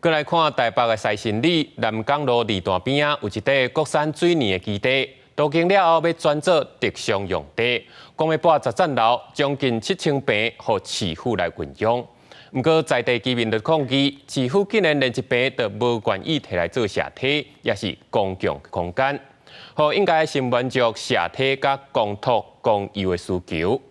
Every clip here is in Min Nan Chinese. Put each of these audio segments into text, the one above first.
閣來看台北的西新里南港路二段邊仔，有一塊國產水泥的基地，都更了後欲轉做特殊用地，講欲撥十層樓，將近7000坪，予市府來運用。毋過在地居民就抗議，市府竟然連一坪都無願意提來做社體，抑是公共空間，予應該先滿足社體佮公托公幼的需求。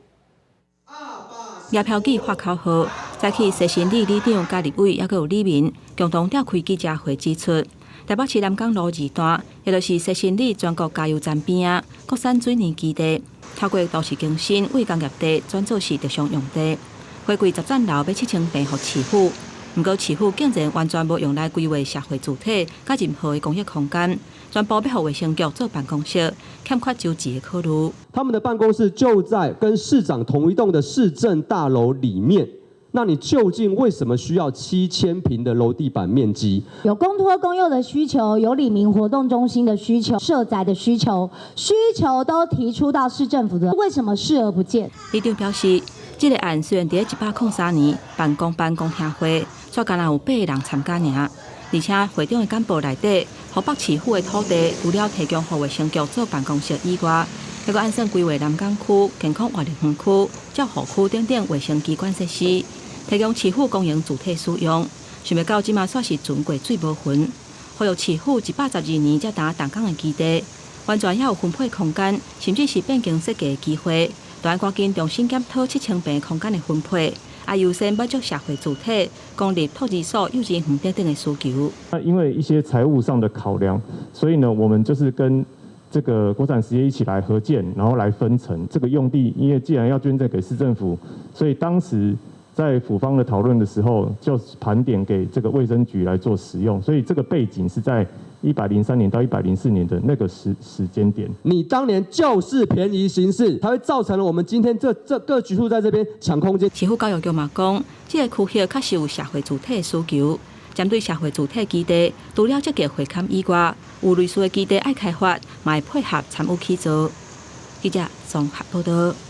葉飄記發口號，早起西新里里長佮立委，猶閣有里民共同召開記者會指出，台北市南港路二段，也就是西新里全國加油站邊仔國產水泥基地，透過都市更新為工業地轉做是特殊用地，花貴十層樓欲7000坪予市府，毋過市府竟然完全無用來規劃社會住體佮任何的公益空間，全部欲予衛生局做辦公室，欠缺周全的考慮。他們的辦公室就在跟市長同一棟的市政大樓裡面。那你究竟為什麼需要7000坪的樓地板面積？有公托公幼的需求，有里民活動中心的需求，社宅的需求，需求都提出到市政府的，為什麼視而不見？里長表示，這個案雖然佇103年辦公辦公聽會，卻干焦有八个人參加爾，而且會長的簡報內底，湖北市府的土地除了提供予衛生局做辦公室以外，猶閣按算規劃南港區健康活力園區、照護區等等衛生機關設施，提供市府公營住體使用。想袂到這馬煞是船過水無痕，予予市府112年才剛動工的基地，完全猶有分配空間，甚至是變更設計的機會。都愛趕緊重新檢討7000坪空間的分配，啊，優先滿足社會住體、公立托兒所、幼稚園等等的需求。那因為一些財務上的考量，所以呢，我們就是跟這個國產實業一起來合建，然後來分層這個用地。因為既然要捐贈給市政府，所以當時在府方的討論的時候，就盤點給這個衛生局來做使用。所以這個背景是在103年到104年的那個時間點。你當年就是便宜行事，才會造成了我們今天這各局處在這邊搶空間。市府教育局嘛講，這個區域確實有社會住體的需求。針對社會住體基地，除了積極會勘以外，有類似的基地愛開發，嘛會配合參與去做。記者綜合報道。